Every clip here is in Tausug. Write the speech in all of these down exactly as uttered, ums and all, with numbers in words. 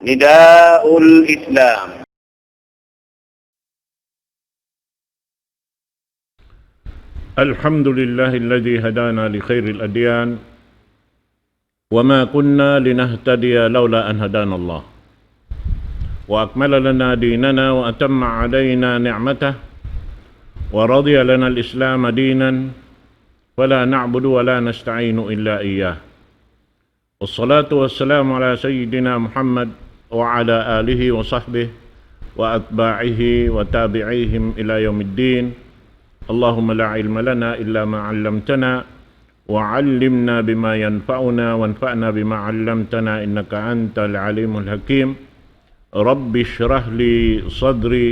نداء الإسلام. الحمد لله الذي هدانا لخير الأديان، وما كنا لنهتدي لولا أن هدانا الله، وأكمل لنا ديننا وأتم علينا نعمته، ورضي لنا الإسلام دينا، فلا نعبد ولا نستعين إلا إياه. والصلاة والسلام على سيدنا محمد وعلى آله وصحبه وأتباعه وتابعيهم إلى يوم الدين. اللهم لا علم لنا إلا ما علمتنا، وعلمنا بما ينفعنا، وانفعنا بما علمتنا، إنك أنت العليم الحكيم. رب اشرح لي صدري،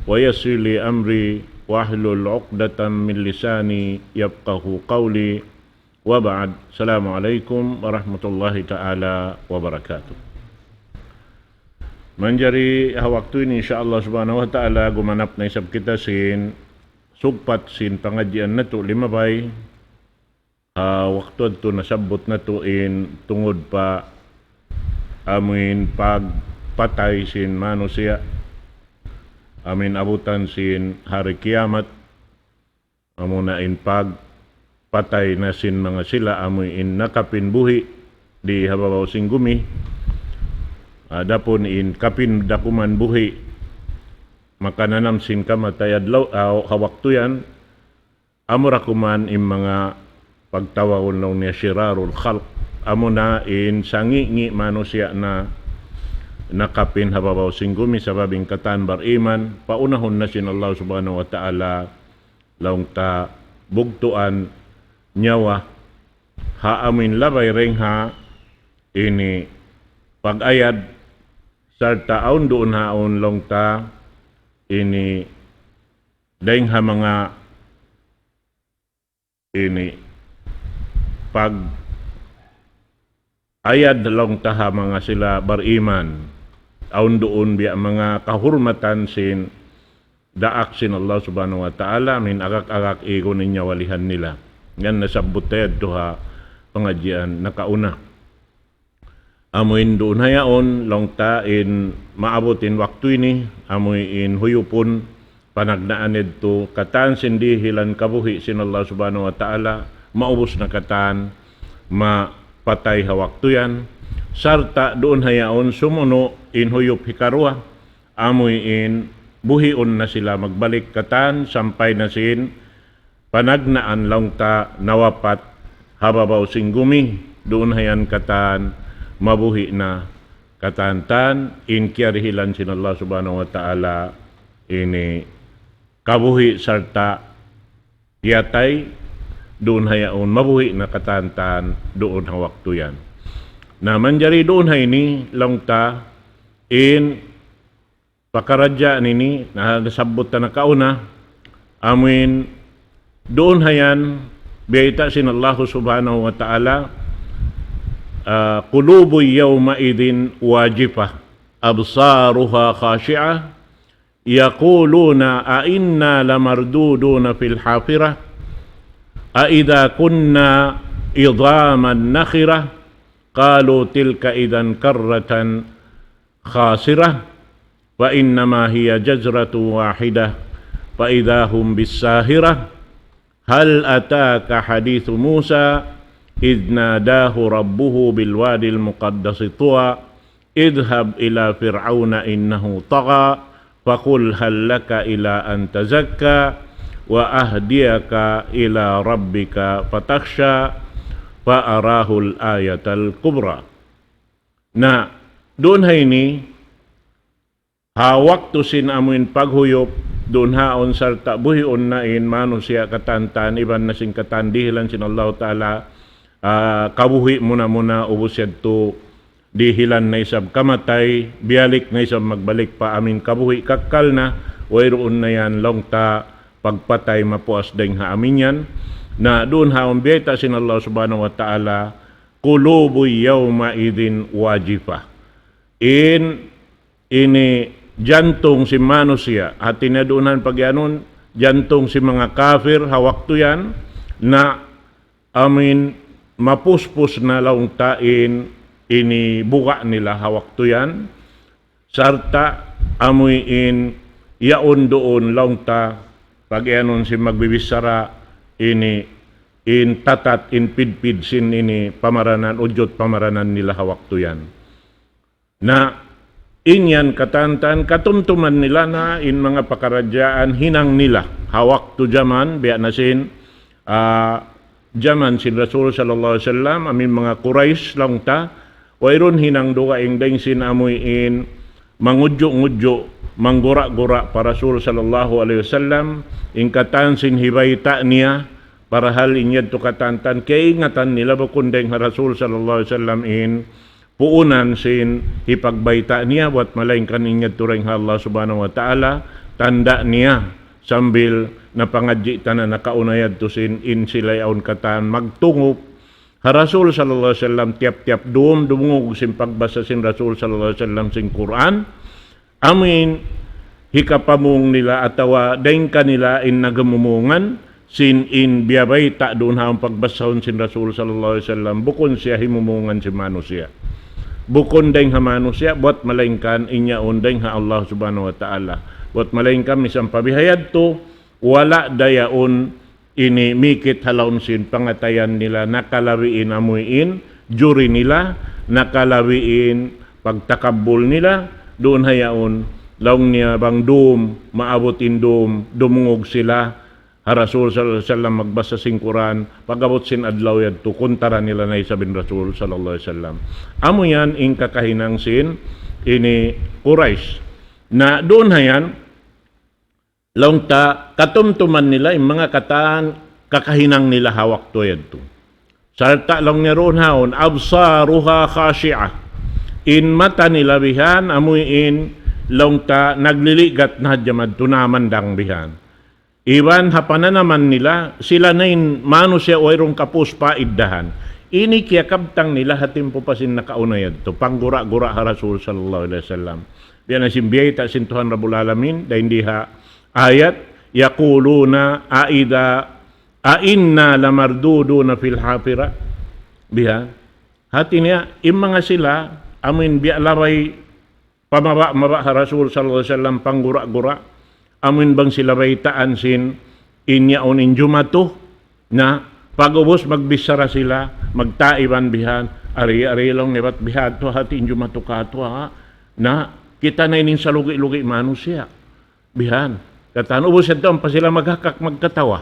ويسر لي أمري، واحلل عقدة من لساني يفقه قولي. Wa ba'd. Assalamu alaykum warahmatullahi ta'ala wabarakatuh. Manjari ha waktu ini, insya Allah subhanahu wa ta'ala, gumanap na isab kita sin sugpat sin pangadjian natu' limabay. Ha waktu yadtu nasabbut natu' in tungud pa amuin pagpatay sin manusiya', amuin abutan sin hari kiyamat. Amuna in pagpatay na sin manga sila amuin nakapin buhi' di ha babaw sin gumi. Adapun in kapin dakuman buhi' makananam sin kamatay adlaw, ah, ha waktu yan, amura kuman in manga pagtawagun laung niya shirarul khalq. Amuna in sangi'-ngi' manusiya' na nakapin ha babaw sin gumi sabab in katan bariman, paunahun na sin Allah subhanahu wa ta'ala laung ta bugtuan nyawa ha amuin labay dayng ha ini pag-ayad, sarta' awn duun ha awn laung ta ini dayng ha manga ini pag ayad laung ta ha manga sila bariman. Awn duun biya' manga kahurmatan sin daak sin Allah subhanahu wa ta'ala, amuin agak-agak igun in nyawa-lihan nila. Yan nasabbut ta yadtu ha pangadjian nakauna. Amuin duun ha yaun laung ta in maabut in waktu ini, amuin huyupun panagnaan yadtu, katan sin dihilan kabuhi' sin Allah subhanahu wa ta'ala, maubus na katan, mapatay ha waktu yan. Sarta' duun ha yaun sumunu' in huyup hikaruwa, amuin buhiun na sila magbalik katan sampay na sin panagnaan laung ta nawapat ha babaw sin gumi, duun ha yan katan mabuhi' na katan-katan in kiyarihilan sin Allah subhanahu wa ta'ala ini kabuhi' sarta' piyatay, duun ha yaun mabuhi' na katan-katan duun ha waktu yan. Na manjari duun ha ini laung ta in pakaradjaan ini, na nasabbut ta nakauna, amuin duun ha yan, biyayta' sin Allah subhanahu wa ta'ala, ah, قلوب يومئذ واجفة أبصارها خاشعة يقولون أئنا لمردودون في الحافرة أإذا كنا عظاما نخرة قالوا تلك إذا كرة خاسرة فإنما هي زجرة واحدة فإذا هم بالساهرة هل أتاك حديث موسى إذ ناداه ربه بالواد المقدس طوى اذهب إلى فرعون إنه طغى فقل هل لك إلى أن تزكى وأهديك إلى ربك فتخشى فأراه الآية الكبرى. Na, duun ha ini, ha waktu sin amuin paghuyup, duun ha yaun sarta' buhiun na in manusiya' katan-katan, iban na sin katan dihilan sin Allah ta'ala, ah, kabuhi' muna-muna ubus yadtu, dihilan na isab kamatay, biyalik na isab magbalik pa amuin kabuhi' kakkal na, wayruun na yan laung ta pagpatay mapuas dayng ha amuin yan. Na duun ha yaun biyayta' sin Allah subhanahu wa ta'ala, قلوب يومئذ واجفة. In ini jantung sin manusiya', hati niya duun ha yan pagiyanun, jantung sin manga kafir ha waktu yan, na amuin mapuspus na laung ta in ini buga' nila ha waktu yan, sarta' amuin yaun duun laung ta, pag-iyanun sin magbibichara ini, in tatat, in pidpid sin ini pamaranan, ujut pamaranan nila ha waktu yan. Na in yan katantan katumtuman nila na in manga pakaradjaan hinang nila ha waktu jaman, biya' na sin, ah, jaman sin Rasul sallallahu alayhi wasallam, amu in manga Quraysh laung ta, wayruun hinang dugaing dayn sin amuin mangudju'-ngudju', manggura'-gura' pa Rasul sallallahu alayhi wasallam, in katan sin hibayta' niya, parahal in yadtu katantan, kaingatan nila bukun dayn ha Rasul sallallahu alayhi wasallam in puunan sin hipagbayta' niya, buwat malaingkan in yadtu dayn ha Allah subhanahu wa ta'ala, tanda' niya, sambil napangadji' ta na nakauna yadtu sin in sila yaun katan magtungup ha Rasul sallallahu alayhi wasallam, tiyap-tiyap dum dumungug sin pagbasa sin Rasul sallallahu alayhi wasallam sin Qur'an, amuin hikapamung nila atawa dayn kanila in nagamumungan sin in biyabayta' duun ha pagbasahun sin Rasul sallallahu alayhi wasallam, bukun siya himumungan sin manusiya'. Bukun dayn ha manusiya', buwat malaingkan in yaun dayn ha Allah subhanahu wa ta'ala. Buwat malaingkan misan pa bihayadtu, wala' da yaun ini mikit ha lawm sin pangatayan nila, nakalabi in amuin juri nila, nakalabi in pagtakabbul nila, duun ha yaun, laung niya bang dum, maabut in dum, dumungug sila ha Rasul sallallahu alayhi wasallam magbasa sin Qur'an, pag-abut sin adlaw yadtu, kuntara nila na isab in Rasul sallallahu alayhi wasallam. Amu yan in kakahinang sin ini Quraysh. Na duun ha yan, laung ta, katumtuman nila in manga katan kakahinang nila ha waktu yadtu. Sarta' laung niya duun haun, أبصارها خاشعة. In mata nila bihan, amuin laung ta nagliliggat na hadja madtu, namandang bihan. Iban ha pananaman nila, sila na in manusiya' wayruun kapus paiddahan. Ini kiyakabtang nila ha timpu pa sin nakauna yadtu, panggura'-gura' ha Rasul sallallahu alayhi wasallam. Biya' na sin biyayta' sin Tuhan Rabbul Alamin, dayn di ha ayat, يقولون أإذا أإنا لمردودون في الحافرة. Bihan. Hati niya, in manga sila, amuin biya' labay pamaba'-maba' ha Rasul sallallahu alayhi wasallam, panggura'-gura', amuin bang sila baytaan sin in yaun in jumatu, na pag-ubus magbichara sila, magtaiban bihan, ari, ari laung niya bat bihadtu hati in jumatu katu', ha? Na, kita na ini in salugi'-lugi' manusiya'. Bihan. Katan, ubus yadtu ampa sila maghakak magkatawa.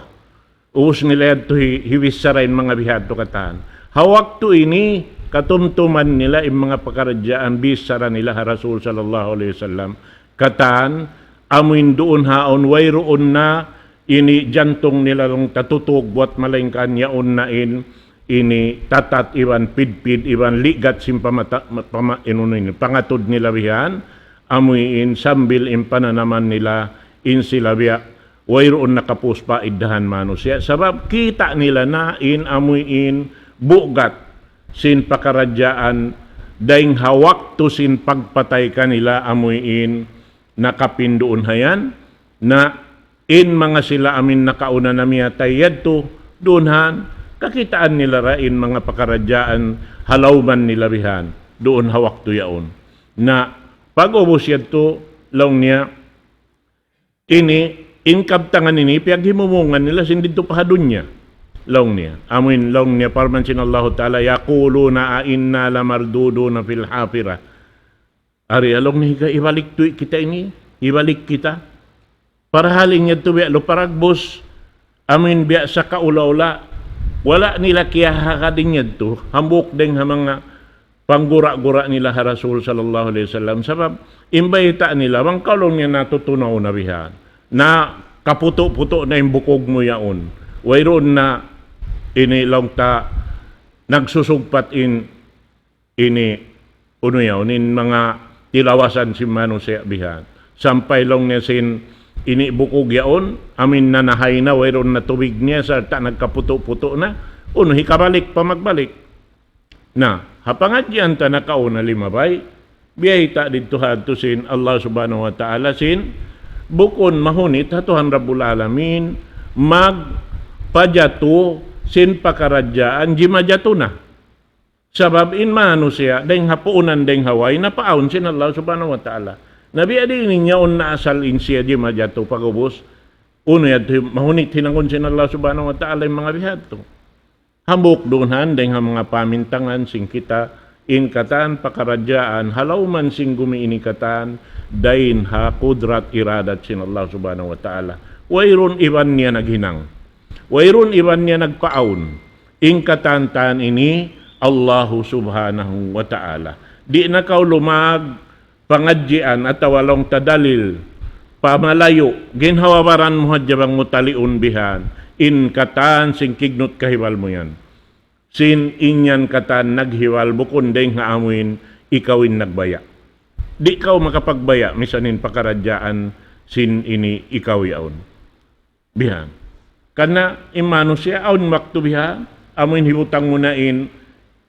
Ubus nila yadtu hi-, hibichara in manga bihadtu katan. Ha waktu ini, katumtuman nila in manga pakaradjaan bichara nila ha Rasul sallallahu alayhi wasallam. Katan, amuin duun haun wayruun na ini jantung nila laung ta tutug buwat malaingkan yaun na in ini tatat iban pidpid iban ligat sin pamata-, pama-, inunu ini, pangatud nila bihan, amuin sambil in pananaman nila in sila biya' wayruun nakapus paiddahan manusiya'. Sabab kita' nila na in amuin bugat sin pakaradjaan dayn ha waktu sin pagpatay kanila amuin nakapin duun ha yan, na in manga sila amuin nakauna namiyatay yadtu, duun han, kakitaan nila ra in manga pakaradjaan ha lawman nila bihan, duun ha waktu yaun. Na pag-ubus yadtu, laung niya, ini, in kabtangan ini, piyaghimumungan nila sin didtu pa ha dunya. Laung niya. Amuin, laung niya, parman sin Allahu Ta'ala, يقولون أإنا لمردودون في الحافرة. Ari, laung niya, higa-, hibalik tuud kita ini, hibalik kita. Parahal in yadtu biya' lupa dagbus, amuin biya' sa kaula-ula, wala' nila kiyahagad in yadtu, hambuuk dayn ha manga panggura'-gura' nila ha Rasul sallallahu alayhi wasallam. Sabab, in bayta' nila, bang kaw laung niya natutunaw na bihan, nakaputu'-putu' na in bukug mu yaun. Wayruun na ini laung ta nagsusugpat in ini, unu yaun, in manga tilawasan sin manusiya' bihan. Sampay laung niya sin ini bukug yaun, amuin nanahay na, wayruun na tubig niya, sarta' nagkaputu'-putu' na, unu, hikabalik pa magbalik. Na, ha pangadjian ta nakauna limabay, biyayta' didtu hadtu sin Allah Subhanahu wa Ta'ala sin, bukun mahunit ha Tuhan Rabbul Alamin, magpajatu sin pakaradjaan, jimajatu na. Sabab in manusiya', dayng ha puunan, dayng ha way, napaawn sin Allah Subhanahu wa Ta'ala. Na biya' diin in yaun na asal in siya di' majatu pag'ubus, unu yadtu, mahunit hinangun sin Allah Subhanahu wa Ta'ala in manga bihadtu. Hambuuk duun han, dayng ha manga pamintangan sin kita, in katan pakaradjaan, ha lawm sin gumi ini katan, dayn ha kudrat iradat sin Allah Subhanahu wa Ta'ala. Wayruun iban niya naghinang. Wayruun iban niya nagpaawn. In katan-katan ini, Allahu Subhanahu wa Ta'ala. Di' na kaw lumag pangadjian atawa laung ta dalil, pamalayu', ginhawa-baran mu hadja bang mu taliun bihan, in katan sin kignut kahibal mu yan. Sin in yan katan naghibal bukun dayng ha amuin ikaw in nagbaya'. Di' kaw makapagbaya', misan in pakaradjaan sin ini ikaw yaun. Bihan. Karna' in manusiya' awn waktu bihan, amuin hibutang mu na in,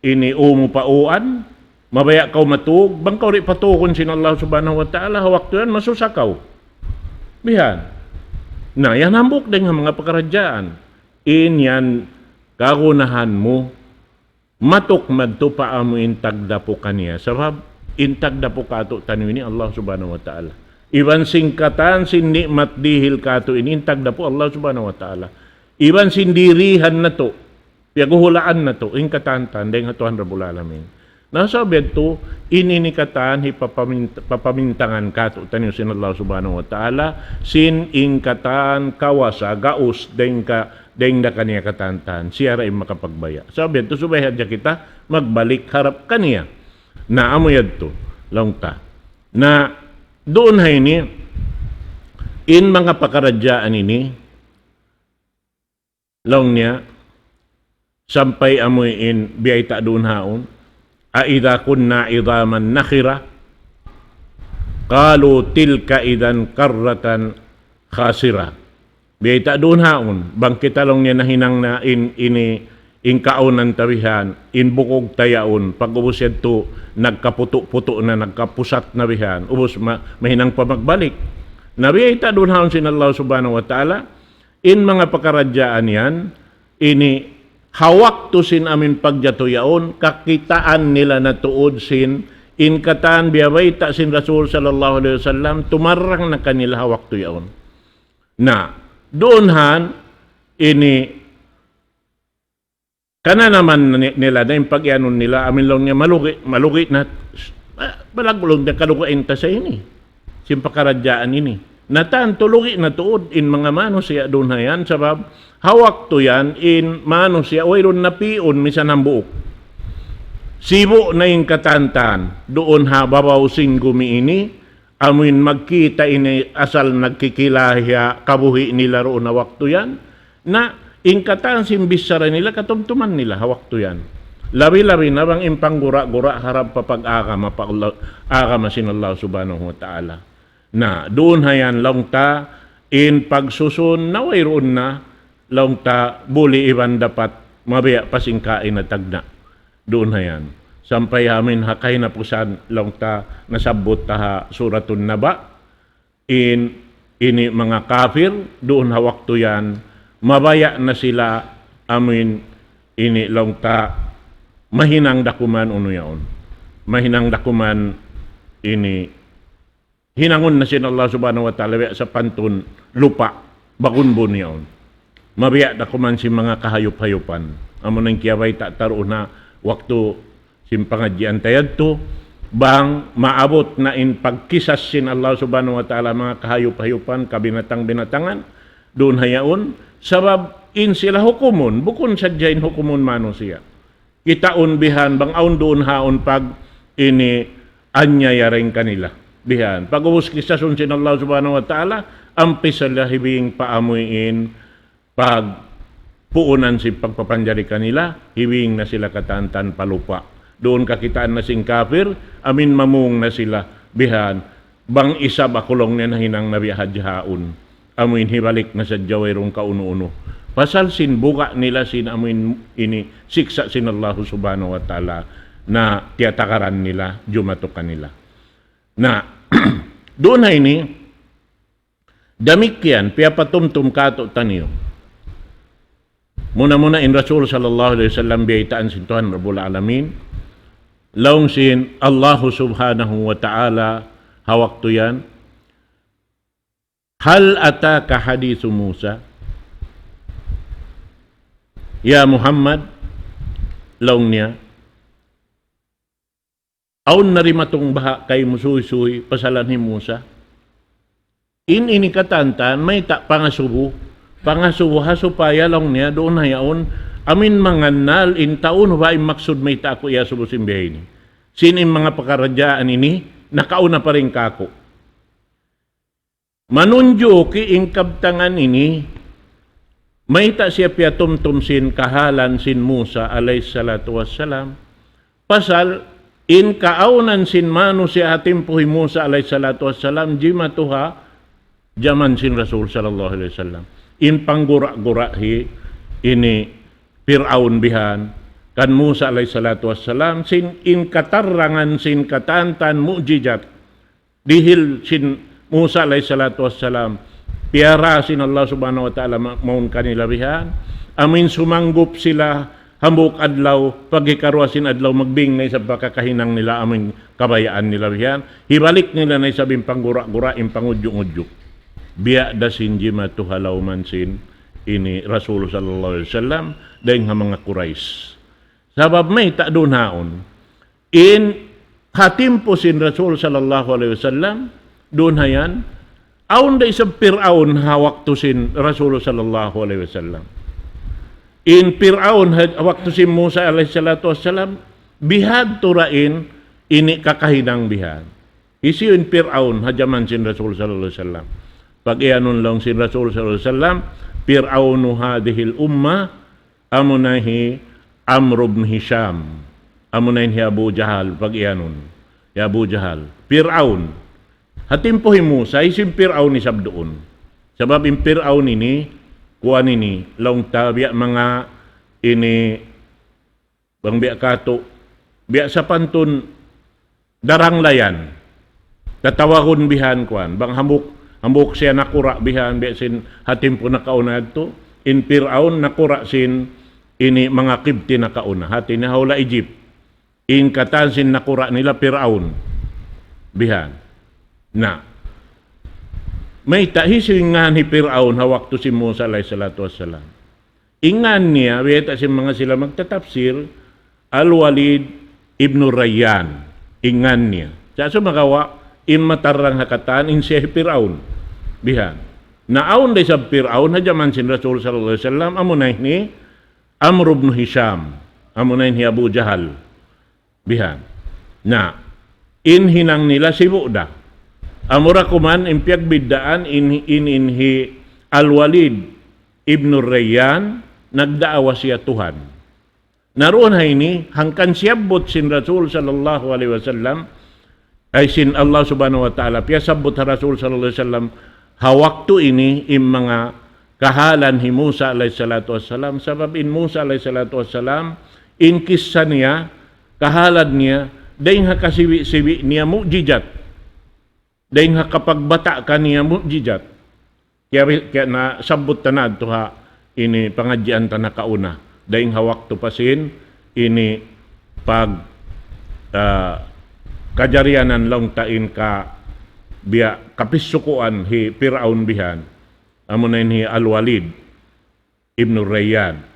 ini ū mu pa ūan, mabaya' kaw matug, bang kaw di' patugun sin Allah Subhanahu wa Ta'ala, ha waktu yan masusa kaw. Bihan. Na, yan hambuuk dayng ha manga pakaradjaan. In yan kagunahan mu, matuk madtu pa amu in tagdapu kaniya. Sabab, in tagdapu kātu'niyu ini Allah Subhanahu wa Ta'ala. Iban sin katan sin ni'mat dihil kātu' ini in tagdapu Allah Subhanahu wa Ta'ala. Iban sin dirihan natu', piyaguhulaan natu', in katan-katan dayng ha Tuhan Rabbul Alamin. Na sabab yadtu, in ini katan hipapamint-, papamintangan kātu'niyu sin Allah Subhanahu wa Ta'ala, sin in katan kawasa gaus dayng ka dayng da kaniya katan-katan, siya ra in makapagbaya'. Sabab yadtu subay hadja kita magbalik harap kaniya. Na amu yadtu, laung ta. Na duun ha ini, in manga pakaradjaan ini, laung niya, sampay amu in biyayta' duun haun, أَإِذَا كُنَّا عِظَامًا نَخِرَةً قَالُوا تِلْكَ إِذًا كَرَّةٌ خَاسِرَةٌ. Biyayta' duun haun, bang kita laung niya nahinang na in, ini, in kaunan ta bihan, in bukug ta yaun, pag'ubus yadtu, nagkaputu'-putu' na, nagkapusat na bihan, ubus ma-, mahinang pa magbalik. Na biyayta' duun haun sin Allah Subhanahu wa Ta'ala, in manga pakaradjaan yan, ini ha waktu sin amuin pagjatu yaun, kakitaan nila na tuud sin, in katan biyabayta' sin Rasul sallallahu alayhi wasallam, tumarrang na kanila ha waktu yaun. Na, duun han, ini, kananaman ni-, nila, na in pag-iyanun nila, amuin laung niya, malugi, malugi na, ah, balag laung niya, kalugian ta sa ini. Sin pakaradjaan ini. Na tantu lugi na tuud in manga manusiya' duun ha yan, sabab ha waktu yan in manusiya' wayruun na pi'un misan hambuuk. Sibu' na in katan-katan, duun ha babaw sin gumi ini, amuin magkita' ini asal nagkikilahi ha kabuhi' nila duun ha waktu yan, na in katan sin bichara nila, katumtuman nila ha waktu yan. Labi-labi na bang in panggura-gura harap pa pag-agama, pa Allah, agama sin Allah Subhanahu wa Ta'ala. Na, duun ha yan laung ta, in pagsusun na wayruun na, laung ta, buli iban dapat, mabiya' pa sin kaina tagna'. Duun ha yan. Sampay amuin ha kahinapusan, laung ta, nasabbut ta ha Suratun Naba, in, ini manga kafir, duun ha waktu yan, mabaya' na sila, amuin, ini laung ta, mahinang da kuman unu yaun. Mahinang da kuman ini, hinangun na sin Allah Subhanahu wa Ta'ala, biya' sapantun lupa', bagunbun yaun. Mabiya' da kuman sin manga kahayup-hayupan. Amu na in kiyabayta' ta duun ha waktu sin pangadjian ta yadtu, bang maabut na in pagkisas sin Allah Subhanahu wa Ta'ala manga kahayup-hayupan, kabinatang-binatangan, duun ha yaun, sabab in sila hukumun, bukun sadja in hukumun manusiya'. Kitaun bihan, bang awn duun haun pag ini anyaya dayn kanila. Bihan, pag'ubus kisasun sin Allah Subhanahu wa Ta'ala, ampa sila hibing pa amuin pagpuunan sin pagpapanjari kanila, hibing na sila katan-katan pa lupa'. Duun kakitaan na sin kafir, amuin mamung na sila. Bihan, bang isab aku laung niya nahinang nabi hadja haun. Amuin hibalik na sadja wayruun kaunu-unu. Pasal sin buga' nila sin amuin ini siksa' sin Allah Subhanahu wa Ta'ala na tiyatakaran nila, jumatu kanila. Na, duun ha ini, damikkiyan, piyapatumtum kātu'niyu. Muna-muna in Rasul sallallahu alayhi wasallam biyaytaan sin Tuhan Rabbul Alamin, Laung sin Allahu Subhanahu wa Ta'ala ha waktu yan, هل أتاك حديث موسى؟ Ya Muhammad, laung niya, awn na rimatung baha' kaymu suysuy pasalan hi Musa? In ini katantan, mayta' pangasubu, pangasubu ha supaya laung niya duun ha yaun, amin mangannal in tau unu ba in maksud mayta' aku iyasubu sin biya' ini. Sin in manga pakaradjaan ini, nakauna pa dayn kāku'. Manunjuki in kabtangan ini, mayta' siya piyatumtum sin kahalan sin Musa alayhis salatu wassalam. Pasal in kaawnan sin manusiya' ha timpu hi Musa alayhis salatu wassalam, jimatu ha jaman sin Rasul sallallahu alayhi wasallam. In panggura-gura hi ini Pir'aun bihan, kan Musa alayhis salatu wassalam, sin in katarrangan sin katantan mu'jizat dihil sin Musa alayhis salatu wassalam, piyara sin Allah Subhanahu wa Ta'ala ma-, mawn kanila bihan. Amin sumanggup sila hambuuk adlaw, pag'ikaruwa sin adlaw, magbing na isab pa kakahinang nila amin kabayaan nila bihan. Hibalik nila na isab in panggura-gura, in pangudju'-ngudju'. Biya' da sin jimatu ha lawman sin ini Rasul sallallahu alayhi wasallam, dayng ha manga Quraysh. Sabab mayta' duun ha yaun. In ha timpu sin Rasul sallallahu alayhi wasallam, duun ha yan, awn da isab Pir'aun ha waktu sin Rasul sallallahu alayhi wasallam. In Pir'aun ha waktu sin Musa alayhis salatu wassalam, bihadtu da in ini kakahinang bihan. Hisiyu in Pir'aun ha jaman sin Rasul sallallahu alayhi wasallam? Pag-iyanun laung sin Rasul sallallahu alayhi wasallam, فرعون هذه الأمة, amuna hi Amr ibn Hisham. Amuna in hi Abu Jahal, pag-iyanun. Hi Abu Jahal. Pir'aun. Ha timpu hi Musa, hisiyu in Pir'aun isab duun? Sabab in Pir'aun ini, kuwan ini, laung ta biya' manga ini, bang biya' katu', biya' sapantun daranglayan. Tatawagun bihan kuwan. Bang hambuuk, hambuuk siya nakura' bihan, biya' sin ha timpu nakauna yadtu. In Pir'aun nakura' sin ini manga Qibti nakauna. Hati niya ha hula' Egypt. In katan sin nakura' nila Pir'aun. Bihan. Na. Mayta' hisiyu in ngan hi Pir'aun ha waktu sin Musa alayhis salatu wassalam? In ngan niya, biya' ta sin manga sila magtatapsir, Al-Walid ibn Rayyan, in ngan niya. Sa' sumagawa', in matarrang ha katan, in siya hi Pir'aun. Bihan. Na awn da isab Pir'aun, ha jaman sin Rasul sallallahu alayhi wasallam, amuna ini Amr ibn Hisham, amuna ini Abu Jahal. Bihan. Na, in hinang nila sibu' da. Amura kuman in piyagbiddaan in, in, in hi Al-Walid ibn Rayyan, nagdaawa siya Tuhan. Na duun ha ini, hangkan siyabbut sin Rasul sallallahu alayhi wasallam, ay sin Allah Subhanahu wa Ta'ala, piyasabbut ha Rasul sallallahu alayhi wasallam, ha waktu ini, in manga kahalan hi Musa alayhis salatu wassalam, sabab in Musa alayhis salatu wassalam, in kissa niya, kahalan niya, dayng ha kasiwi'-siwi' niya mu'jizat. Dayng ha kapagbata' kaniya mu'jizat. Kaya, kaya nasabbut ta na yadtu ha ini pangadjian ta nakauna. Dayng ha waktu pa sin ini pag, ah, kajarianan laung ta in ka biya' kapissukuan hi Pir'aun bihan. Amuna in hi Al-Walid ibn Rayyan.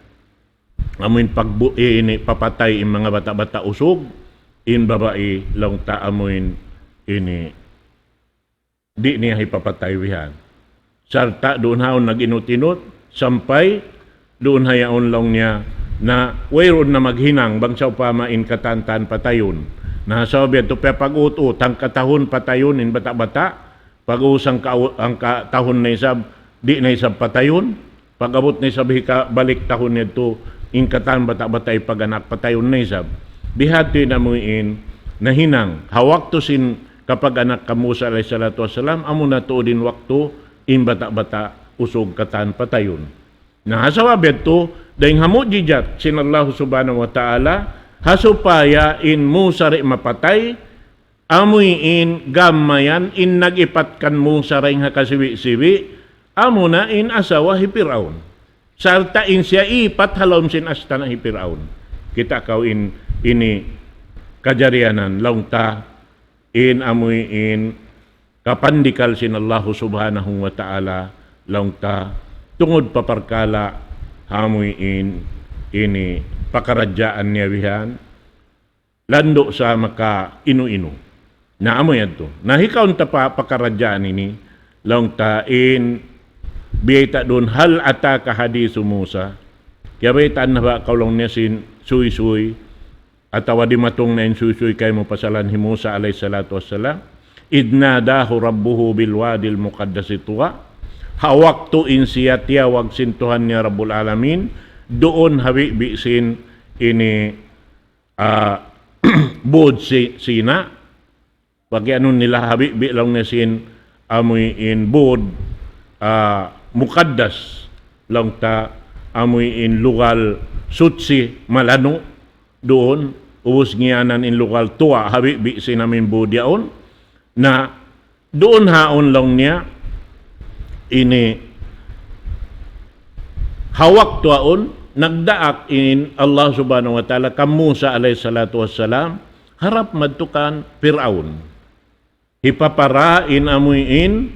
Amu in pagbu-, eh, ini papatay in manga bata'-bata' usug, in babai laung ta amu in ini di' niya hipapatay bihan. Sarta' duun ha yaun nag-inut-inut, sampay duun ha yaun laung niya na wayruun na maghinang bang sawpama in katantan patayun. Na sabab yadtu piyapag-ut-ut, hangka tahun patayun in bata'-bata', pag-ubus hangka, hangka tahun na isab, di' na isab patayun. Pag-abut na isab hikabalik tahun yadtu, in katan bata'-bata' ipag-anak patayun na isab. Bihadtu in amu in nahinang. Ha waktu sin kapag-anak kan Musa alayhis salatu wassalam, amuna tuud in waktu in bata'-bata' usug katan patayun. Na, ha sabab yadtu, dayng ha mu'jizat sin Allah Subhanahu wa Ta'ala, ha supaya in Musa di' mapatay, amu in gam mayan in nag-ipat kan Musa dayng ha kasiwi'-siwi', amuna in asawa hi Pir'aun. Sarta' in siya ipat ha lawm sin astana' hi Pir'aun. Kita' kaw in ini kajarianan, laung ta, in amuin kapandikal sin Allahu Subhanahu wa Ta'ala, laung ta, tungud pa parkala' amuin ini pakaradjaan niya bihan, landu' sa maka inu-inu. Na amu yadtu. Na hikaun ta pa pakaradjaan ini, laung ta in biyayta' duun, هل أتاك حديث موسى. Kiyabaytaan na ba kaw laung niya sin suysuy, atawa dimatung na in suysuy kaymu pasalan hi Musa alayhi salatu wassalam. إذ ناداه ربه بالواد المقدس طوى. Ha waktu in siya tiyawag sin Tuhan niya Rabbul Alamin, duun ha bibi' sin ini, ah, bud si, Sina. Pag-anu nila ha bibi' laung niya sin amuin bud, ah, mukaddas, laung ta amuin lugal suchi, malanu', duun, ubus ngiyanan in lugal Tuwa, ha bibi' sin amuin bud yaun. Na duun haun laung niya, ini ha waktu yaun, nagdaak in Allah Subhanahu wa Ta'ala kan Musa alayhi salatu wassalam, harap madtu kan Pir'aun. Hipapara in amuin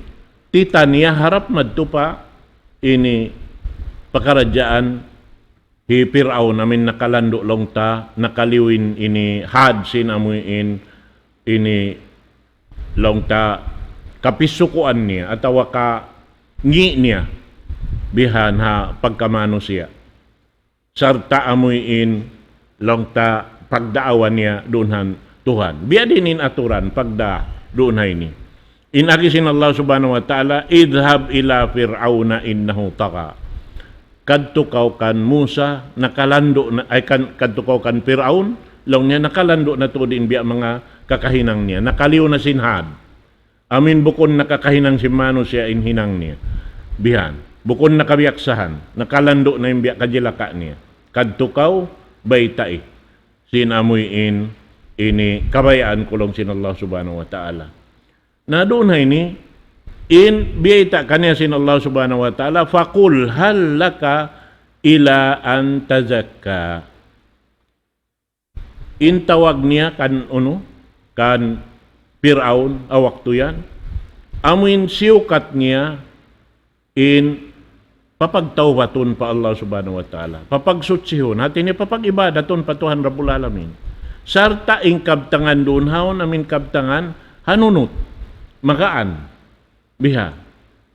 tita niya harap madtu pa ini pakaradjaan hi Pir'aun, amuin nakalandu' laung ta, nakaliyu in ini had sin amuin ini laung ta kapisukuan niya atawa ka ngi' niya bihan ha pagkamanusiya'. Sarta' amuin laung ta pagdaawa niya duun ha Tuhan. Biya' diin in aturan pagdaa duun ha ini. In agi sin Allah Subhanahu wa Ta'ala, اذهب إلى فرعون إنه طغى. Kadtu kaw kan Musa, nakalandu' na, ay kan, kadtu kaw kan Pir'aun, laung niya nakalandu' na tuud in biya' manga kakahinang niya. Nakaliyu na sin had. Amuin bukun na kakahinang sin manusiya' in hinang niya. Bihan. Bukun na kabiyaksahan. Nakalandu' na in biya' kajilaka niya. Kadtu kaw, baytai. Sin amuin ini kabayaan ku laung sin Allah Subhanahu wa Ta'ala. Na duun ha ini, in biyayta' kaniya sin Allah Subhanahu wa Ta'ala, فقل هل لك إلى أن تزكى. In tawag niya kan unu, kan Pir'aun, ha waktu yan. Amuin siyukat niya in papagtawbatun pa Allah Subhanahu wa Ta'ala. Papagsuchihun, hati niya papag-ibadatun pa Tuhan Rabbul Alamin. Sarta' in kabtangan duun haun, amuin kabtangan hanunut, magaan. Biha.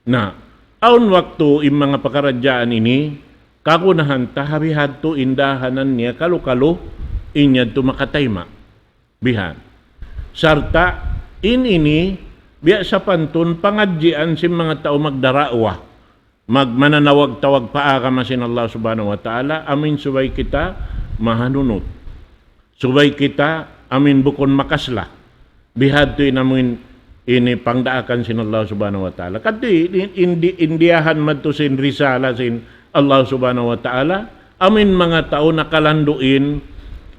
Na, awn waktu in manga pakaradjaan ini, kagunahan ta ha bihadtu in dahanan niya kalu-kalu, in yadtu makatayma'. Bihan. Sarta', in ini, biya' sapantun pangadjian sin manga tau magdarawa, magmananawag-tawag pa agama sin Allah Subhanahu wa Ta'ala, amuin subay kita mahanunut. Subay kita amuin bukun makasla. Bihadtu in amuin ini pangdaakan sin Allah Subhanahu wa Ta'ala. Kadtu in, in, in diyahan madtu sin risala sin Allah Subhanahu wa Ta'ala, amuin manga tau nakalandu' in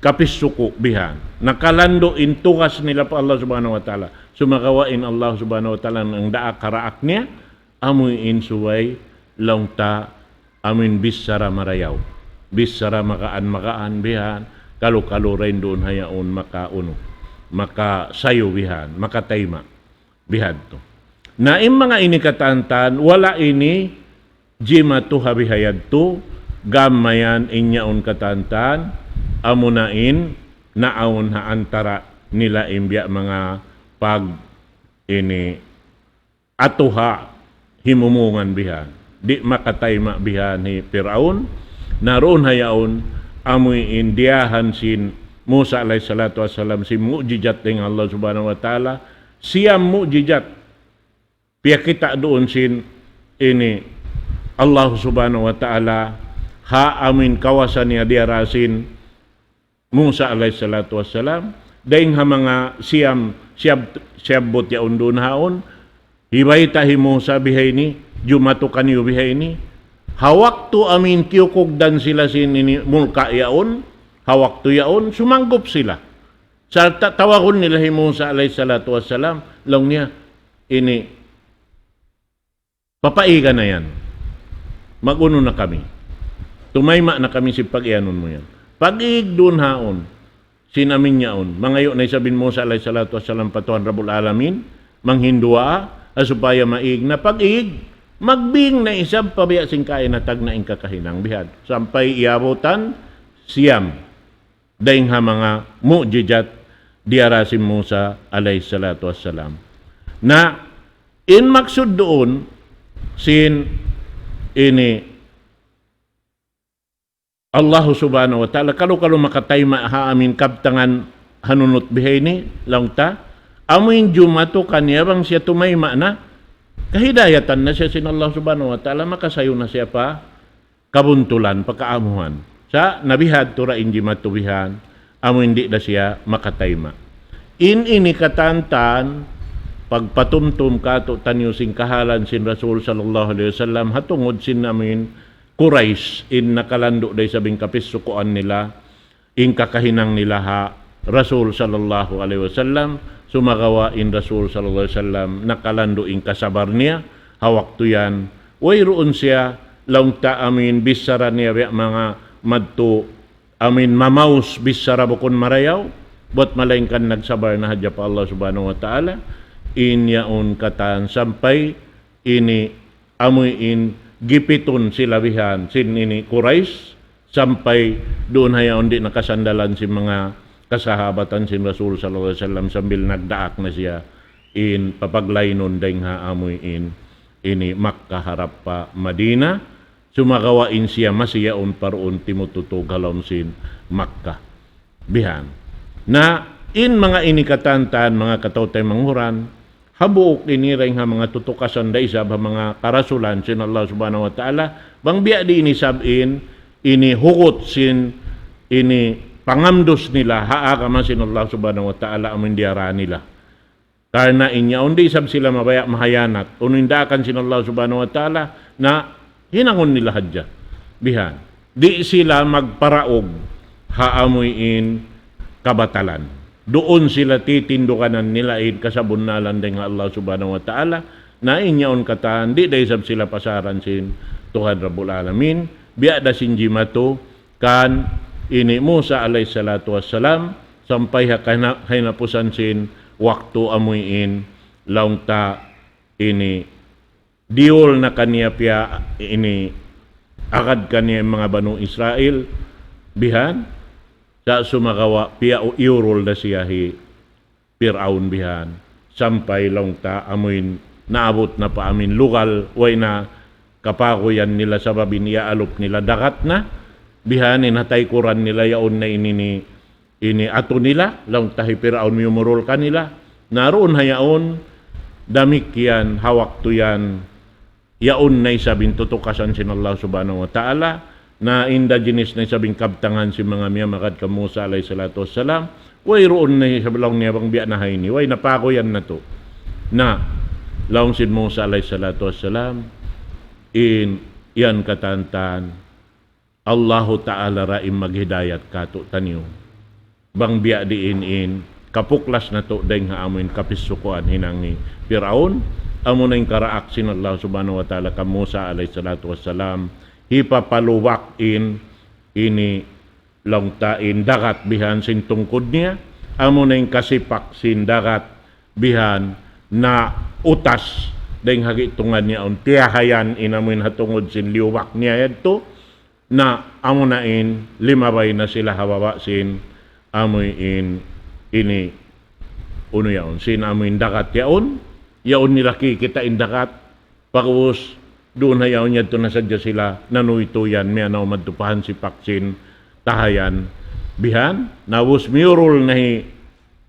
kapisuku' bihan. Nakalandu' in tugas nila pa Allah Subhanahu wa Ta'ala. Sumagawa' in Allah Subhanahu wa Ta'ala nagdaak ha daak niya, amuin subay laung ta amuin bichara marayaw. Bichara magaan-magaan bihan, kalu-kalu dayn duun ha yaun makaunu, makasayu bihan, makatayma'. Bihadtu. Na in manga ini katan-katan, wala' ini jimatu ha bihayadtu, gam mayan in yaun katan-katan, amuna in naawn ha antara' nila in biya' manga pag ini atuha himumungan bihan. Di' makatayma' bihan hi Pir'aun, na duun ha yaun, amuin diyahan sin Musa alayhi salatu wassalam sin mu'jizat dayn Allah Subhanahu wa Ta'ala, siyam mu'jizat. Piyakita' duun sin ini Allah Subhanahu wa Ta'ala, ha amuin kawasa niya diyara sin Musa alayhi salatu wassalam, dayn ha manga siyam, siyab-, siyabbut yaun duun haun, hibayta' hi Musa bihaini, jumatu kaniyu bihaini. Ha waktu amuin kiyukugdan sila sin ini mulka' yaun, ha waktu yaun, sumanggup sila. Sarta' tawagun nila hi Musa alayhi salatu wassalam, laung niya, ini, papaiga na yan. Mag-unu na kami. Tumayma' na kami sin pag-iyanun mu yan. Pag-ig duun haun. sin amin yaun. Mangayu' na isab in Musa alayhi salatu wassalam pa Tuhan Rabbul Alamin, manghinduwaa, ha supaya maig na pag-ig, magbing na isab pa biya' sin kaina tagna' in kakahinang bihan. Sampay iyabutan siyam. Dayng ha manga mu'jizat diyara sin Musa alayhi salatu wassalam. Na, in maksud duun, sin ini Allah subhanahu wa ta'ala, kalu-kalu makatayma' ha amin kabtangan hanunut bihaini, laung ta, amu in jumatu kaniya bang siya tumayma' na, kahidayatan na siya sin Allah subhanahu wa ta'ala, makasayu na siya pa kabuntulan, pa kaamuhan. Sa' nabihadtu ra in jimatu bihan, amu in di' da siya makatayma'. In ini katantan, pagpatumtum katu'taniyu sin kahalan sin Rasul sallallahu alayhi wasallam, ha tungud sin amin Quraysh, in nakalandu' da isab in kapissukuan nila, in kakahinang nila ha Rasul sallallahu alayhi wasallam, sumagawa' in Rasul sallallahu alayhi wasallam, nakalandu' in kasabar niya, ha waktu yan, wayruun siya, laung ta amin bichara niya biya' manga madtu, amin mamaus bichara bukun marayaw, buwat malaingkan nagsabar na hadja pa Allah subhanahu wa ta'ala, in yaun katan sampay ini amuin gipitun sila bihan sin ini Quraysh, sampay duun ha yaun di' na kasandalan sin manga kasahabatan sin Rasul sallallahu alayhi wasallam sambil nagdaak na siya in papaglaynun dayng ha amuin ini Makkah harap pa Madinah, sumagawa' in siya masi yaun pa duun timututug ha lawm sin Makkah. Bihan. Na in manga ini katantan, manga kataw-taymanghuran, hambuuk ini dayng ha manga tutukasan da isab ha manga karasulan sin Allah subhanahu wa ta'ala, bang biya' diin isab in, ini hugut sin, ini pangamdus nila ha agama sin Allah subhanahu wa ta'ala amun diyara nila. Karna' in yaun di' isab sila mabaya' mahiyanat. Unu in daakan sin Allah subhanahu wa ta'ala, na hinangun nila hadja. Bihan. Di' sila magparaug ha amuin kabatalan. Duun sila titinduganan nila in kasabunnalan dayng ha Allah subhanahu wa ta'ala. Na in yaun katan, di' da isab sila pasaran sin Tuhan Rabbul Alamin. Biya' da sin jimatu, kan ini Musa alayhi salatu wassalam, sampay ha kahina-, kahinapusan sin waktu amuin, laung ta ini, diyul na kaniya piya ini, agad kaniya manga Banu Israil, bihan, sa' sumagawa' piya u-, iyurul da siya hi Pir'aun bihan. Sampay laung ta amuin naabut na pa amin lugal, way na kapaguyan nila sabab in iyaalup nila dagat na. Bihan in ha taykuran nila yaun na ini ni, ini atu nila, laung ta hi Pir'aun miyumurul kanila. Na duun ha yaun, damikkiyan ha waktu yan, yaun na isab in tutukasan sin Allah subhanahu wa ta'ala, na inda jinis na isab in kabtangan sin manga miyamagad kan Musa alayhi salatu wassalam, wayruun na isab laung niya bang biya' na ha ini, way na paguyan natu'. Na, laung sin Musa alayhi salatu wassalam, in, yan katantan, Allahu Ta'ala ra in maghidayat katu'taniyu. Bang biya' diin in, kapuklas natu' dayng ha amuin kapissukuan hinang hi Pir'aun, amuna in karaak sin Allah subhanahu wa ta'ala kan Musa alayhi salatu wassalam, hipapalubak in, ini laung ta in dagat bihan sin tungkud niya, amuna in kasipak sin dagat bihan na utas dayng ha gi'tungan niya awn tiyahayan in amuin ha tungud sin liyubak niya yadtu, na amuna in limabay na sila ha baba' sin amuin ini unu yaun, sin amuin dagat yaun, yaun nila kikita' in dagat, pag'ubus duun ha yaun yadtu na sadja sila nanuytuy yan, miyanaw madtu pa hansipak sin tahayan bihan, na ubus miyurul na hi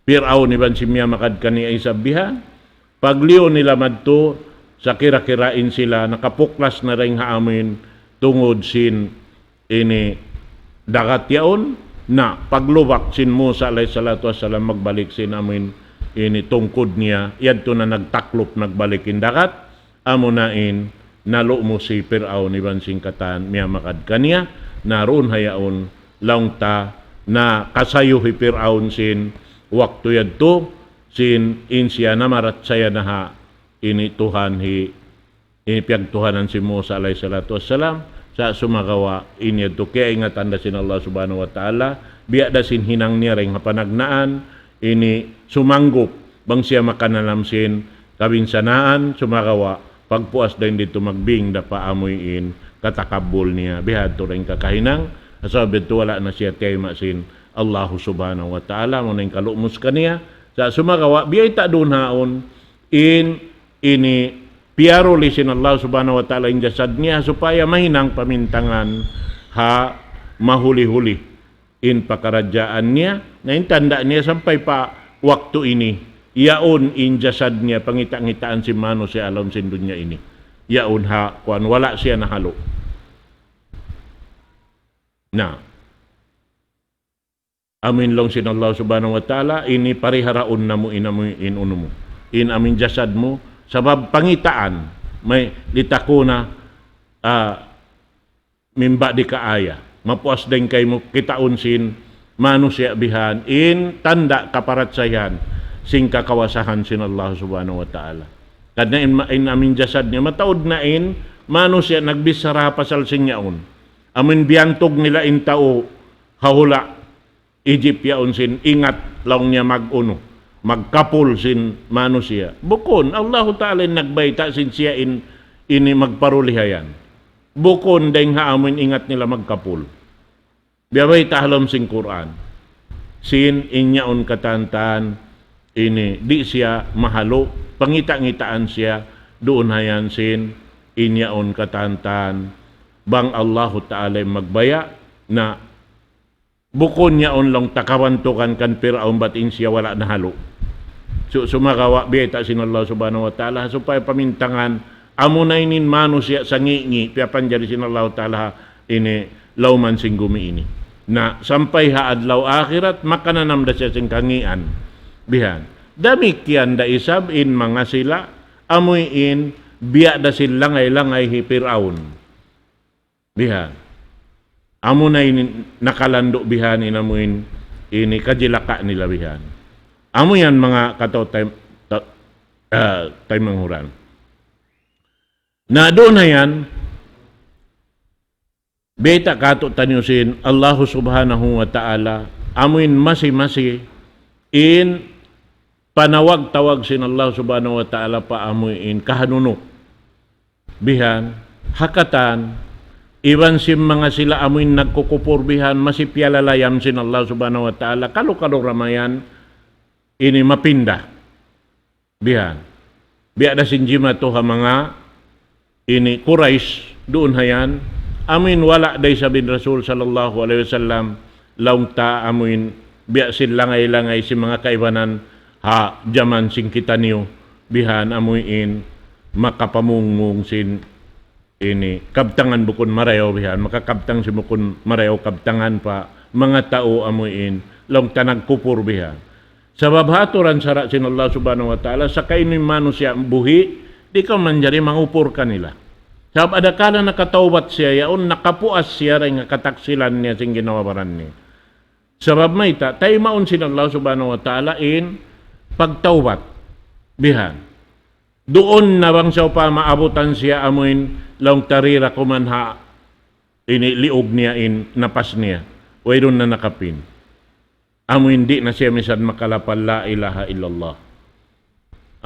Pir'aun iban sin miyamagad kaniya isab bihan, pagliyu nila madtu, sakira-kira in sila nakapuklas na dayng ha amuin tungud sin ini dagat yaun, na paglubak sin Musa alayhi salatu wassalam magbalik sin amuin ini tungkud niya, yadtu na nagtaklup nagbalik in dagat, amuna in nalumu si Pir'aun iban sin katan miyamagad kaniya, na duun ha yaun laung ta na kasayu hi Pir'aun sin waktu yadtu, sin in siya namarachaya na ha ini Tuhan hi, ini piyagtuhanan sin Musa alayhi salatu wassalam, sa' sumagawa' in yadtu kiyaingatan da sin Allah subhanahu wa ta'ala, Biya' da sin hinang niya dayn ha panagnaan, ini sumanggup, bang siya makananam sin kabinsanaan, sumagawa', pagpuas dayn ditu magbing da pa amuin katakabbul niya, bihadtu dayn kakahinang, sabab yadtu wala' na siya tiyayma' sin Allahu Subhanahu wa Ta'ala, amuna in kalumus kaniya, sa' sumagawa', biyayta' duun haun, in, ini, piyaruli sin Allah Subhanahu wa Ta'ala in jasad niya, supaya mahinang pamintangan ha mahuli-huli in pakaradjaan niya, na in tanda' niya sampay pa waktu ini, yaun in jasad niya pangita'-ngitaan sin manusiya' ha lawm sin dunya ini. Yaun ha, kuwan, wala' siya nahalu'. Na, amuin laung sin Allah Subhanahu wa Ta'ala, ini pariharaun namu' in amuin unu mu, in amuin jasad mu, sabab pangitaan, may litakuna, ah, min ba'di ka aya. Mapuas dayn kaymu kitaun sin manusiya' bihan in tanda' kaparachayahan sin kakawasahan sin Allah Subhanahu wa Ta'ala. Karna' in, in amin jasad niya mataud na in manusiya' nagbichara pasal sin yaun. Amin biyantug nila in tau ha hula' Egypt yaun sin ingat laung niya mag-unu, magkapul sin manusiya'. Bukun, Allahu Ta'ala in nagbayta' sin siya in, ini magparulihayan. Bukun dayng ha amu in ingat nila magkapul. Biya' bayta' ha lawm sin Qur'an. Sin in yaun katantan ini, di' siya mahalu', pangita'-ngitaan siya, duun hayan sin in yaun katantan. Bang Allahu Ta'ala in magbaya', na bukun yaun laung ta kabantugan kan Pir'aun bat in siya wala' nahalu'. Su-, sumagawa' biyayta' sin Allah Subhanahu wa Ta'ala, supaya pamintangan, amuna ini in manusiya' sangi'-ngi', piyapanjari sin Allah Ta'ala ini lawman sin gumi ini. Na sampay ha adlaw akhirat, makananam da siya sin kangian. Bihan. Damikkiyan da isab in manga sila, amuin biya' da sin langay-langay hi Pir'aun. Bihan. Amuna ini nakalandu' bihan in amuin ini kajilaka' nila bihan. Amu yan manga kataw tay-, ta-, ah, taymanghud. Na duun na yan, bayta' katu' taniyu sin Allahu Subhanahu wa Ta'ala, amuin masi-masi in panawag-tawag sin Allah Subhanahu wa Ta'ala pa amuin kahanunuk. Bihan, ha katan, iban sin manga sila amuin nagkukupur bihan, masi piyalalay sin Allah Subhanahu wa Ta'ala, kalu-kalu da mayan, ini mapinda. Bihan. Biya' da sin jimatu ha manga, ini Quraysh, duun hayan, amuin wala' da isab in Rasul sallallahu alayhi wasallam, laung ta amuin biya' sin langay-langay sin manga kaibanan ha jaman sin kitaniyu, bihan amuin makapamungmung sin ini kabtangan bukun marayaw bihan, makakabtang sin bukun marayaw kabtangan pa manga tau amuin laung ta nagkupur bihan. Sabab ha aturan sara' sin Allah Subhanahu wa Ta'ala, saka ini manusiya' buhi', di' kaw manjari mangupur kanila. Sabab adakala nakatawbat siya yaun, nakapuas siya dayn ha kataksilan niya sin ginhawa-baran niya. Sabab mayta', taymaun sin Allah Subhanahu wa Ta'ala in pagtawbat. Bihan. Duun na bang sawpama abutan siya amuin laung ta di' da kuman ha ini liug niya in napas niya. Wayruun na nakapin. Amuin di' na siya misan makalapal la ilaha illallah.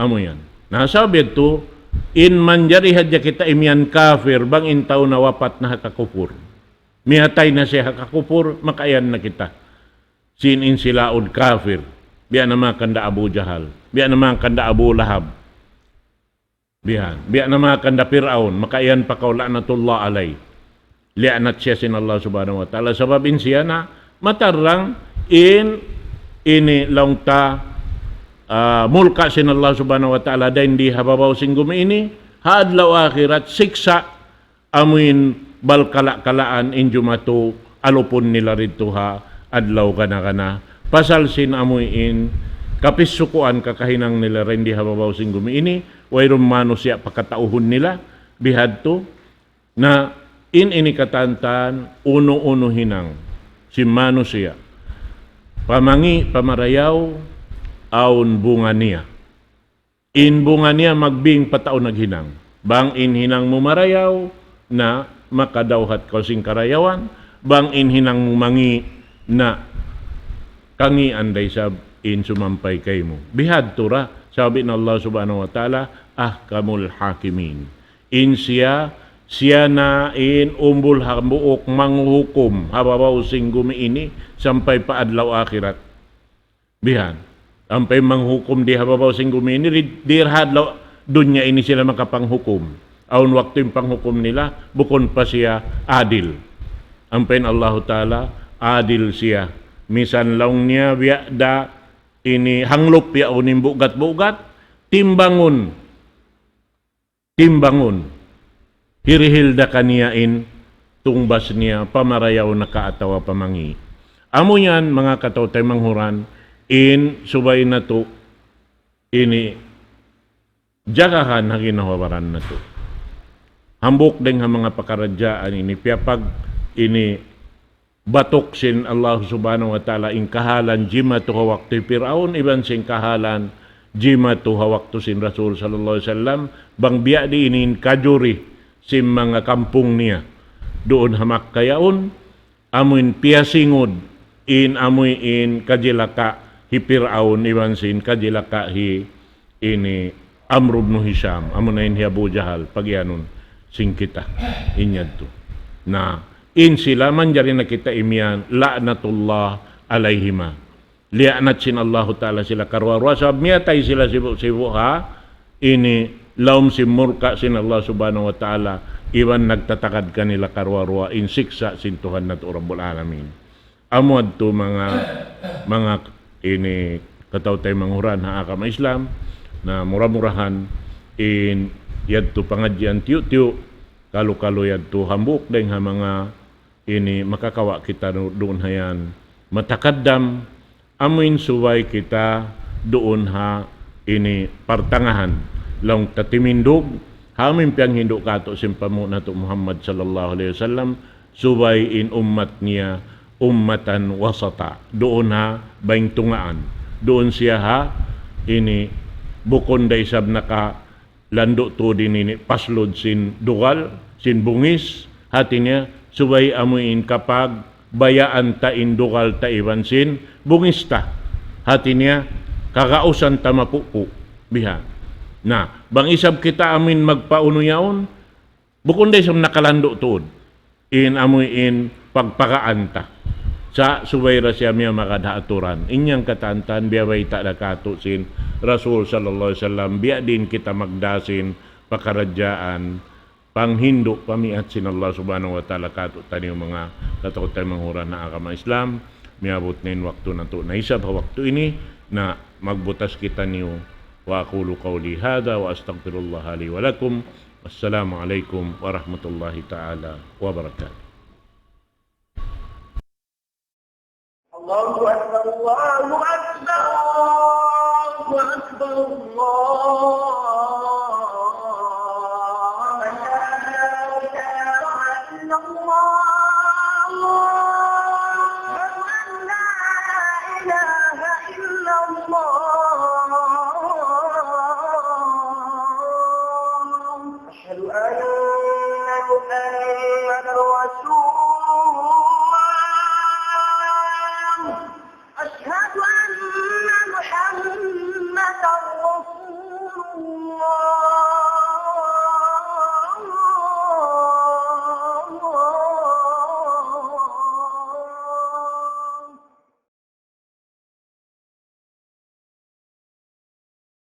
Amu yan. Na sabab yadtu, in manjari hadja kita imiyan kafir, bang in tau nawapat na ha kakupur. Miyatay na siya ha kakupur, makaiyan na kita. Sin in sila yaun kafir. Biya' na makan da Abu Jahal. Biya' na makan da Abu Lahab. Bihan. Biya' na makan da Pir'aun. Makaiyan pa kaw la'natullah alayh. Liyaanat siya sin Allah Subhanahu wa Ta'ala. Sabab in siya na matarrang in ini laung ta, ah, mulka' sin Allah Subhanahu wa Ta'ala dayn di ha babaw sin gumi ini. Ha adlaw akhirat, siksa' amuin balkala'-kalaan in jumatu alupun nila didtu ha adlaw gana-gana. Pasal sin amuin kapissukuan kakahinang nila dayn di ha babaw sin gumi ini, wayruun manusiya' pakatauhun nila, bihadtu. Na in ini katantan, unu-unu hinang sin manusiya'. Pamangi', pamarayaw, awn bunga niya. In bunga niya magbing pa tau naghinang. Bang in hinang mu marayaw, na makadawhat kaw sin karayawan. Bang in hinang mu mangi', na kangian da isab in sumampay kaymu. Bihadtu ra, sabab in Allah Subhanahu wa Ta'ala, ahkamul hakimin. In siya, siya na in umbul hambuuk manghukum ha babaw sin gumi ini sampay pa adlaw akhirat. Bihan. Ampa in manghukum di ha babaw sin gumi ini, di, di ha adlaw dunya ini sila makapanghukum. Awn waktu in panghukum nila, bukun pa siya adil. Ampa in Allahu Ta'ala, adil siya. Misan laung niya, biya' da ini hanglup yaun in bugat-bugat, timbangun. Timbangun. Hirihil da kaniya in tungbas niya, pamarayaw na ka atawa pamangi'. Amu yan, manga kataw-taymanghuran, in subay natu' ini jagahan ha ginhawa-baran natu'. Hambuuk dayng ha manga pakaradjaan ini, piyapag ini batuk sin Allah Subhanahu wa Ta'ala in kahalan jimatu ha waktu hi Piraun, iban sin kahalan jimatu ha waktu sin Rasul sallallahu alayhi wasallam, bang biya' diin in kajuri sin manga kampung niya duun ha Makkah yaun, amuin piyasingud in amuin kajilaka hi Piraun, iban sin kajilaka hi ini Amr ibn Hisham, amuna in hi Abu Jahal, pagiyanun sin kita, in yadtu. Na, in sila manjari na kita imiyan, la'natullah alayhima. Liyaanat sin Allahu Ta'ala sila karuwa-ruwa, sabab miyatay sila sibu'-sibu' ha, ini lawm sin murka sin Allah Subhanahu wa Ta'ala, iban nagtatagad kanila karuwa-ruwa, in siksa' sin Tuhan natu' Rabbul Alamin. Amu yadtu manga, manga ini kataw-taymanghuran ha agama Islam, na mura-murahan in yadtu pangadjian tiyu'-tiyu', kalu-kalu yadtu hambuuk dayng ha manga ini makakawa' kita du-, duun ha yan. Matakaddam, amuin subay kita duun ha ini partangahan. Laung ta timindug, ha amuin piyanghindu' katu' sin panghu' natu' Muhammad sallallahu alayhi wasallam, subay in ummat niya ummatan wasata. Duun ha baing tungaan. Duun siya ha ini bukun da isab nakalandu' tuud ini paslud sin dugal, sin bungis, hati niya subay amuin kapagbayaan ta in dugal ta iban sin bungis ta. Hati niya kagausan ta mapupu'. Biha. Na, bang isab kita amuin magpaunu yaun, bukun da isab nakalandu' tuud in amuin pagpagaan ta. Sa' subay da siya miyamagad ha aturan. In yan katantan, biya' bayta' da katu' sin Rasul sallallahu alayhi wasallam, biya' diin kita magdā sin pakaradjaan, panghindu' pamiat sin Allah Subhanahu wa Ta'ala katu'taniyu manga kataw-taymanghuran ha agama Islam, miyabut na in waktu natu', na isab ha waktu ini, na magbutas kitaniyu. وأقول قولي هذا وأستغفر الله لي ولكم. والسلام عليكم ورحمة الله تعالى وبركاته. الله أكبر، الله أكبر، الله أكبر، الله. لا إله إلا الله.